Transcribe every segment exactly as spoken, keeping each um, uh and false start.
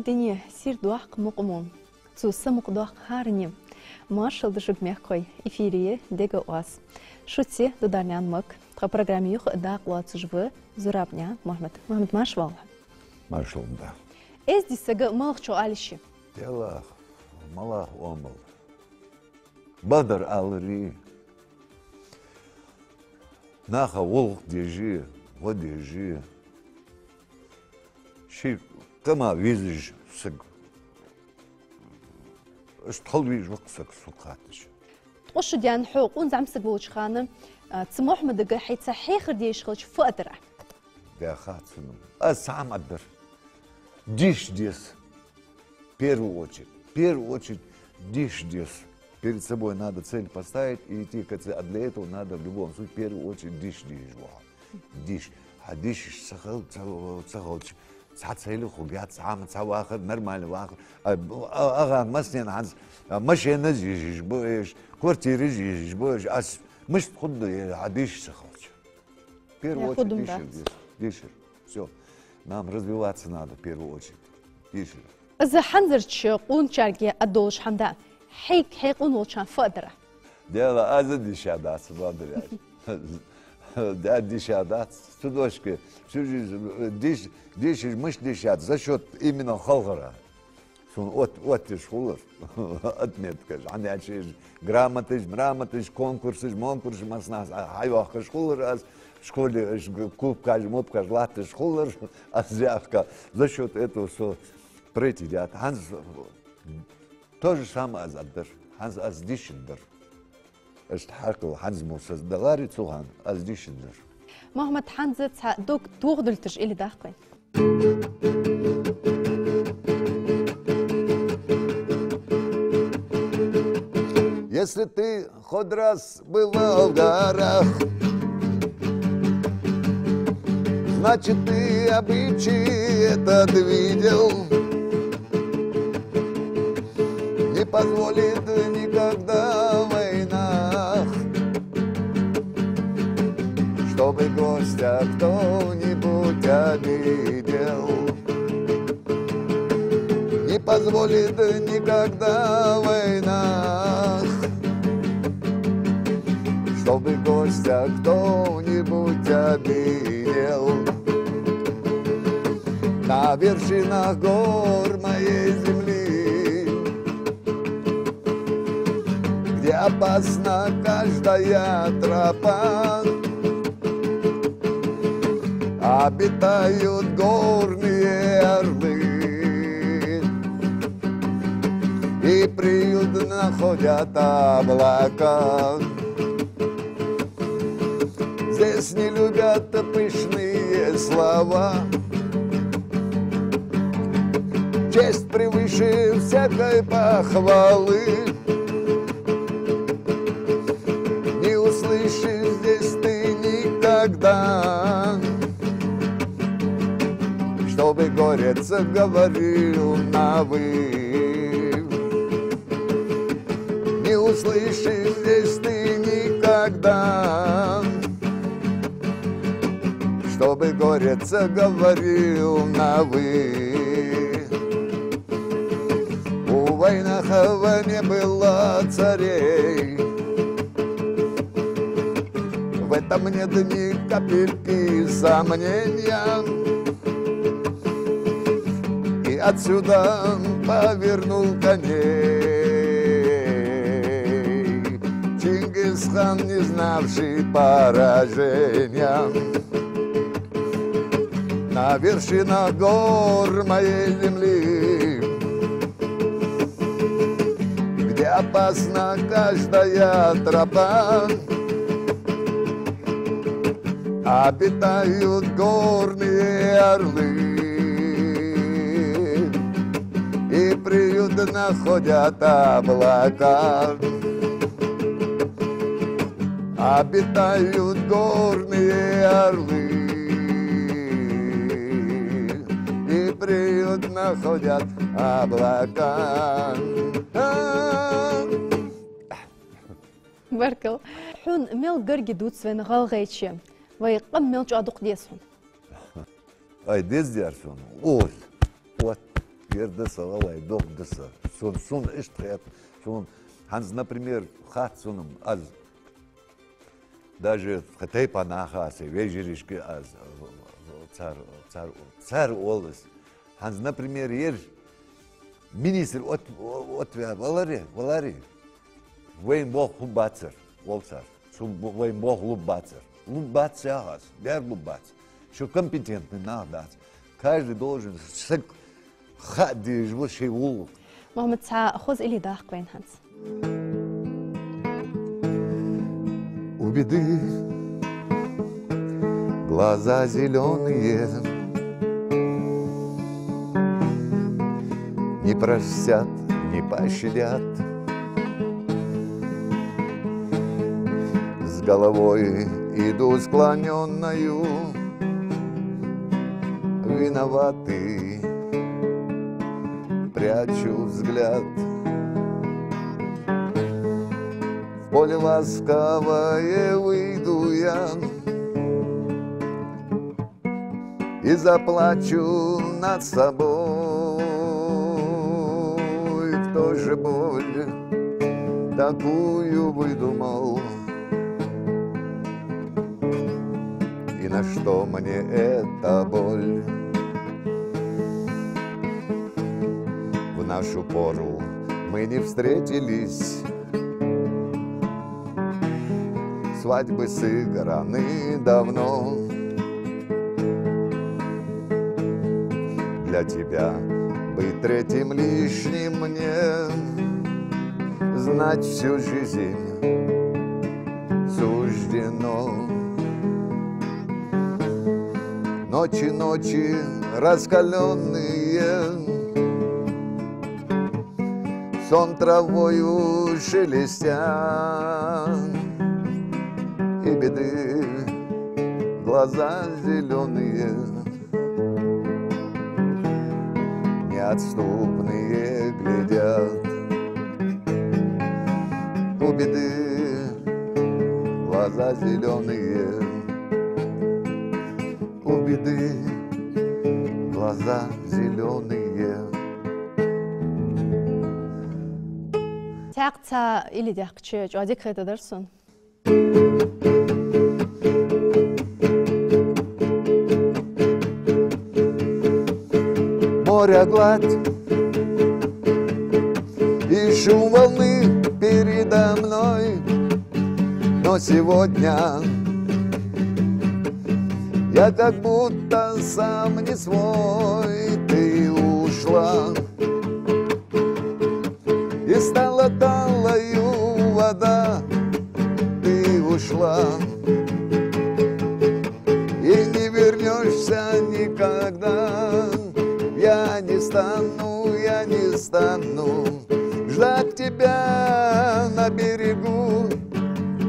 Дуне сийрдоаккх мукъа мо, цо самукъадоаккх хӀаране. Маршал да шуга, мехкахой, эфире я «Дега оаз». Шуца я Дударнаькъан Маг. Тха программа юха дакъа лоацаш ва Зурабнаькъан Мухьмад. Мухьмад, марша воагӀалва. Маршал да. Эздий саг малагӀчох оал йиш я? Делахь, малагӀа оамал. Бакъдар аларе, наха гӀулакх деш, гӀо деш, ший къаман везаш саг. Иштта хила везаш ва-кх саг, сога хаьттача. Ткъо шу даьнна хьо къона зӀамсаг волча хана, а, цу Мухьмадага хьайца хьехар дезаш хилча фу аргдар Ӏа? Даьха цунна. Аз цхьа хӀама аргдар. Деша деза. В первую очередь. В первую очередь деша деза. Перед собой надо цель поставить и идти к этой, а для этого надо в любом случае в первую очередь деша дезаш ва хьо. Деша. Хьа дешаш ца хил-, ца, ца хилча, цхьа цхьайола хургьяц, цхьа хӀама ца вахар, нормально вахар. А, а, ага, массанена хӀанз, а, машенаш ешаш ба уж, квартираш ешаш ба уж, аз мишта хургда, е, хьа дешаш ца хилча? В первую очередь дешар, дешар. Всё. Нам развиваться надо в первую очередь. Дешар. Из хӀанзарча къоначарга аргдолаш хӀама да. Хьайга хье къона волча хана фу аргдар Ӏа? Делахь, аз а дешадац, бакъдар аьлча. Да, дешадац. Цу дошке, всю жизнь, э, деш-, дешаш мишта дешац? За счёт именно халхара. Сона от-, оттаеш хулар. Отметкаш. ХӀана аьлча грамоташ, мрамоташ, конкурсаш, монкурсаш массанахьа хьайоаккхаш хулар аз. Школе уж кубкаш, мубкаш латташ хулар аз яхка. За счёт этого со пройти даьд. ХӀанз то же самое аз аргдар. ХӀанз аз дешаргдар. Иштта хьаькъал хӀанз мо са даларе цу хана, аз дешаргдар. Мухьмад, хӀанз цхьа дог тохадулийташ илли даккха вайна. Если ты хоть раз была в горах, значит, ты обычай этот видел. Не позволит никогда в войнах, чтобы гостя кто-нибудь обидел. Не позволит никогда в войнах, чтобы гостя кто-нибудь обидел. На вершинах гор моей земли, где опасна каждая тропа, обитают горные орлы и приют находят облака. Здесь не любят пышные слова. Честь превыше всякой похвалы. Не услышишь здесь ты никогда, чтобы горец говорил на «вы». Не услышишь здесь ты никогда, чтобы горец говорил на «вы». У Войнахова не было царей, в этом нет ни капельки сомнения. И отсюда повернул коней Чингисхан, не знавший поражения. На вершинах гор моей земли, где опасна каждая тропа, обитают горные орлы и приют находят облака. Обитают горные орлы и приют находят облака. Баркал. Хьона мел гарга дувц вайна ГӀалгӀайче? Вай къам мел чӀоагӀа дукха деза хьона? Ай, деза дера сона. Ой, вот. кер да са, валлахӀи, догӀа да са. Сона, сона иштта хет, сона хӀанз, например, хац сона-м аз. Даже тха тайпан наха, сай вежарашка аз, цар, цар, цар оалаш. ХӀанз, например, ер министр от-, отвя-, валаре, валаре. Вайна болх хӀу бацар, оал цар. Цу б-, вайна болх лу бацар. Лу бац яхаш, бер лу бац. Шо компетентни нах дац. Каждый должен саг хаа дезаш ва ший гӀулакх. Мухьаммад, цхьа хоза илли даккха вайна хӀанз. Убеди, глаза зелёные не простят, не пощадят. С головой иду склонённою, виноватый прячу взгляд. В поле ласковое выйду я и заплачу над собой. Кто же боль такую выдумал? И на что мне эта боль? В нашу пору мы не встретились. Свадьбы сыграны давно. Для тебя быть третьим лишним мне, знать всю жизнь суждено. Ночи, ночи раскалённые, сон травою шелестя, и беды глаза зелёные неотступные глядят. У беды глаза зелёные, у беды глаза зелёные. Цхьаькха цхьа илли даьккхача, чӀоагӀа дика хетадар сона. Моря гладь и шум волны передо мной. Но сегодня я как будто сам не свой. Ты ушла, и стала талою вода. Ты ушла, и не вернёшься никогда. Я не стану, я не стану ждать тебя на берегу.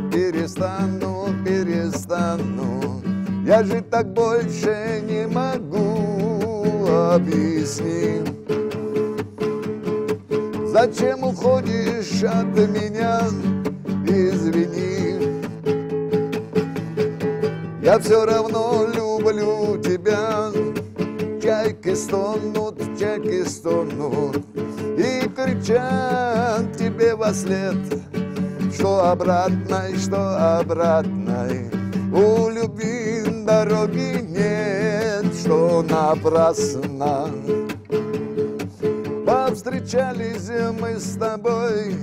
Перестану, перестану, я же так больше не могу. Объясни, зачем уходишь от меня? Извини, я всё равно люблю тебя. Чайки стонут, чайки стонут и кричат тебе вослед, что обратной, что обратной у любви дороги нет, что напрасно повстречались мы с тобой.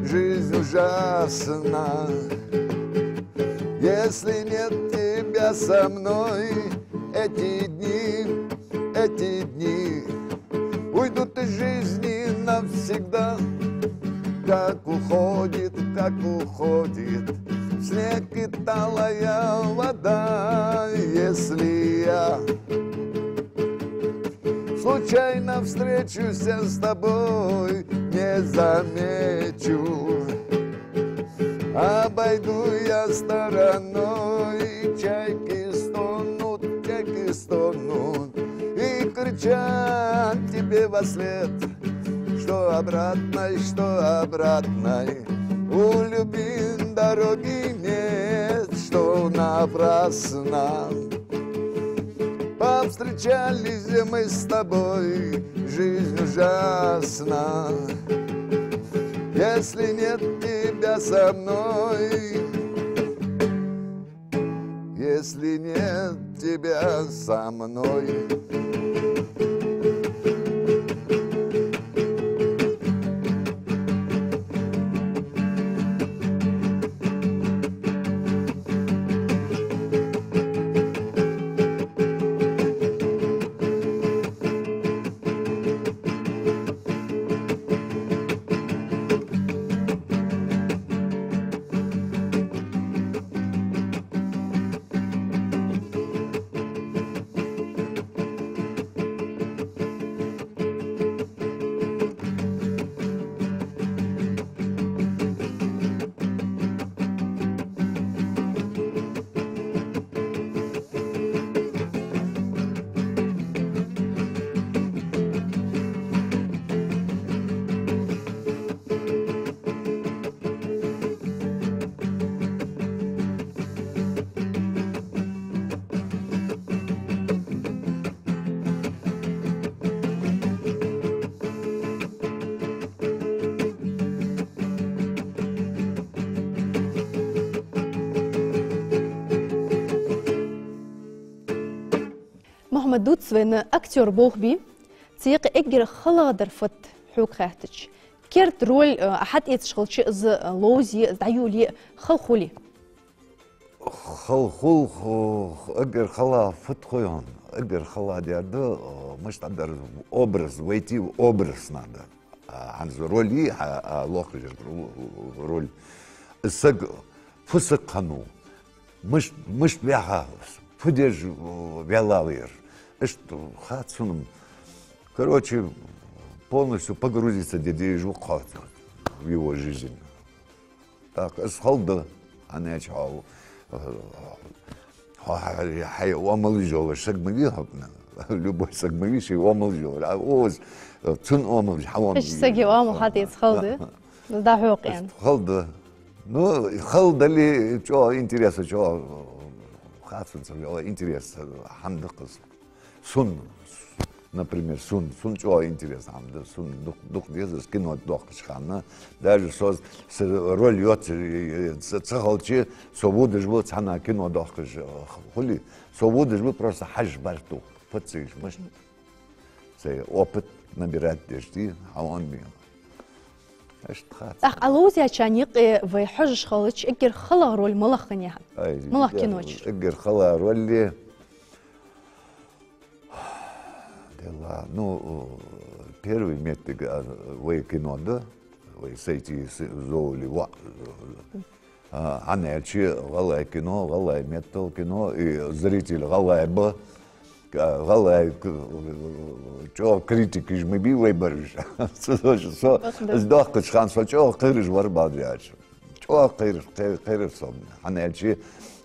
Жизнь ужасна, если нет тебя со мной. Эти дни, эти дни уйдут из жизни навсегда. Как уходит, как уходит в снег и талая вода. Если я случайно встречусь с тобой, не замечу, обойду я стороной. Чайки стонут, чайки стонут и кричат тебе вослед, что обратной, что обратной у любви дороги нет, что напрасно повстречались мы с тобой. Жизнь ужасна, если нет тебя со мной, если нет тебя со мной. Мухьмад, дувц вайна актёр болх бий, цу юкъе эггара халагӀдар фуд хьога хаьттача? Керда роль, э, хьатӀаэцаш хилча, из, э, ловзае, дӀайолае хала хулий? Хала хул, ху-, эггара хала фуд хой хьона? Эггара хала дер да, э, мишта дар образ, войти в образ надо. А, хӀанз роль йий, а, а, лохаш ру-, роль. Саг, фу саг хиннав, мишт-, мишта ваьха, фу деш, э, ваьлла ва ер. Иштта хац сона. Короче, полностью погрузиться де дезаш ва-кх хьо в его жизнь. Так, из хала да, хӀана аьлча хьо, э, хьо хьай, хьай оамалаш йолаш саг ма вий хьо, любой саг ма вий ший оамалаш йолаш. А, оз, э, цун оамалаш, хьа оамалаш. Кхыча сага оамал хьатӀаэца хала да? Да. ДӀахьокх аьнна. Хала да. Ну, хала дале, чӀоагӀа интерес, чӀоагӀа, э, хац сона, чӀоагӀа интерес, э, хӀама да-кх из. Сона, например, сона, сона чӀоагӀа интерес хӀама да, сона дукха, дукха деза из кино доаккхача хана. Даже со, са роль йоацаш, э, ца, ца хилча, со водаш ва цхьана кино доаккхаш, э, хулий. Со водаш ва просто хьажа барт, фу ца йиш, мишта. Сай опыт набирать деш дий, хьа оамал. Иштта хац. ТӀаккха Ӏа ловзаьчарна юкъе вай хьожаш хилча, эггара халагӀа роль малагӀа хиннай хьа? Ай, малагӀа кино чура? Эггара халагӀа роль, Делла, ну, первый метте, а, вай кино да, вай «Сойти с-, с Зоули» ва-, а, хӀана аьлча гӀалгӀай кино, гӀалгӀай меттала кино, и зритель гӀалгӀай ба, а, гӀалгӀай к-, чӀоагӀа критикаш ма бий вай бараш. Со, со, со, из доаккхача хана со чӀоагӀа кхераш вар, бакъда аьлча. ЧӀоагӀа кхераш, кхе-, кхерар со. ХӀана аьлча,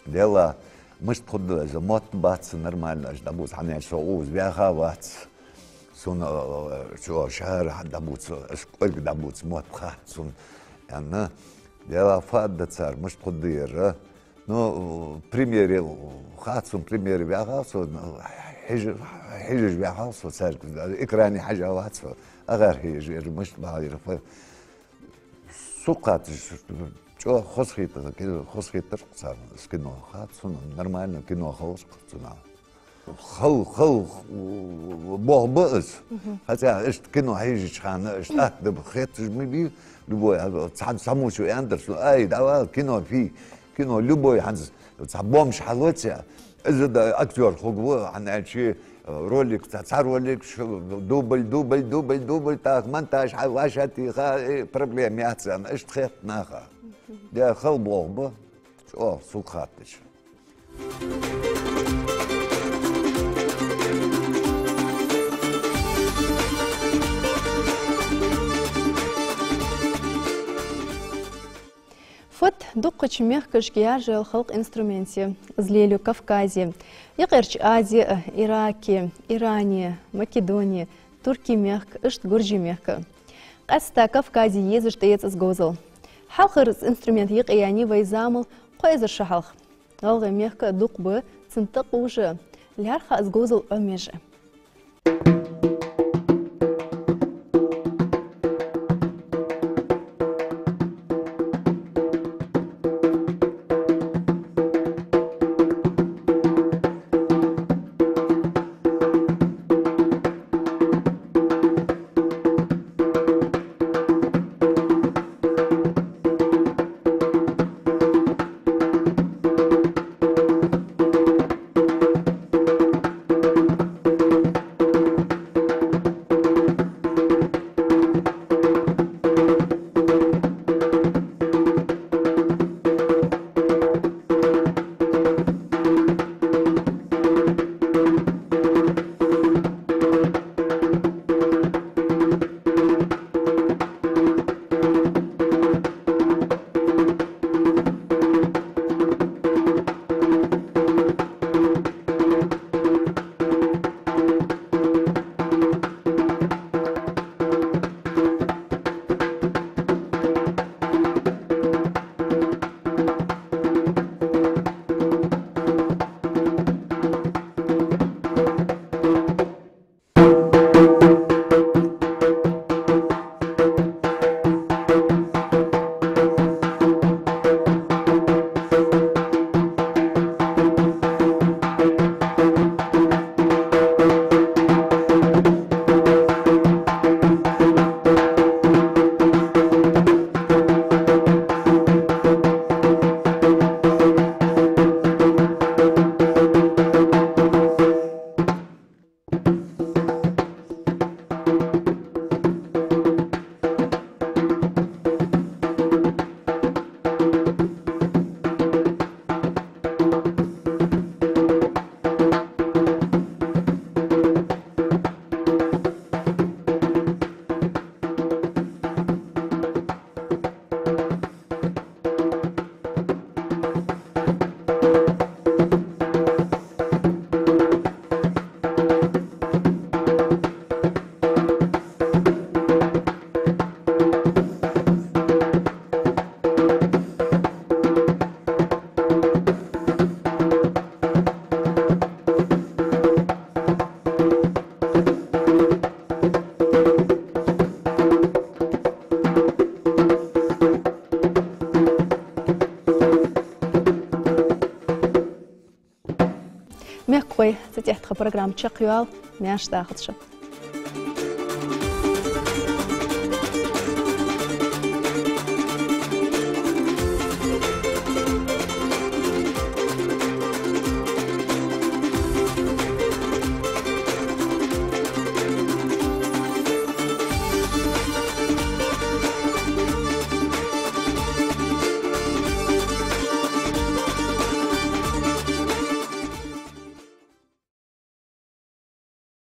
Делла, мишта хургда из, мотт бац нормально, аш дӀабувца, хӀана аьлча со укхаза ваьха вац. Сона, э, чӀоагӀа шахьара дӀабувца, аш кӀоарга дӀабувца мотт хац сона, аьнна. Делла, фу аргда цар, мишта хургда ер? Ну, премьере, хац сона, премьере ваьхав со, хьежа-, хьежаш ваьхав со царга, экране хьежа вац со, агӀар хьежа, ер мишта бахьа яр, фу. Сога хаьттача, чӀоагӀа хоза хийтар, хоза хийтар царна из кино. Хац сона, нормально кино хилар-кх цунах. Хала, хала болх ба из. Мгм. Хотя иштта кино хьежача хана, иштта атта да хеташ ма бий, любой, цхьа, цхьа мичча аьннадар сона: «Ай, давай, кино, фу, кино, любой, хӀанз цхьа бомж хьалоац». Из да актёр хургва, хӀана аьлча, ролик, цхьа, цхьа ролик, ш-, дубль, дубль, дубль, дубль, так, монтаж хьа-, вӀашагӀтеха, э, проблема яц, аьнна, иштта хет наха. Де хала болх ба, чӀоагӀа сога хаьттача. Фуд дуккхача мехкашка яржаяла халкъа инструмент я. Из лелаю Кавказе, Юкъерча Азе а, Ираке, Иране, Македоне, Турке мехка, иштта Гурже мехка. Къаьстта Кавказе езаш тӀаэц из говзал. Хьалхара из инструмент юкъеяьннай вай замал кхо эзар шу хьалха. ГӀалгӀай мехка дукха ба цун тӀакхувш а, лаьрххӀа из говзал Ӏомаеш а. Цу тӀа тха программа чакхйоал, маьрша дахалда шо.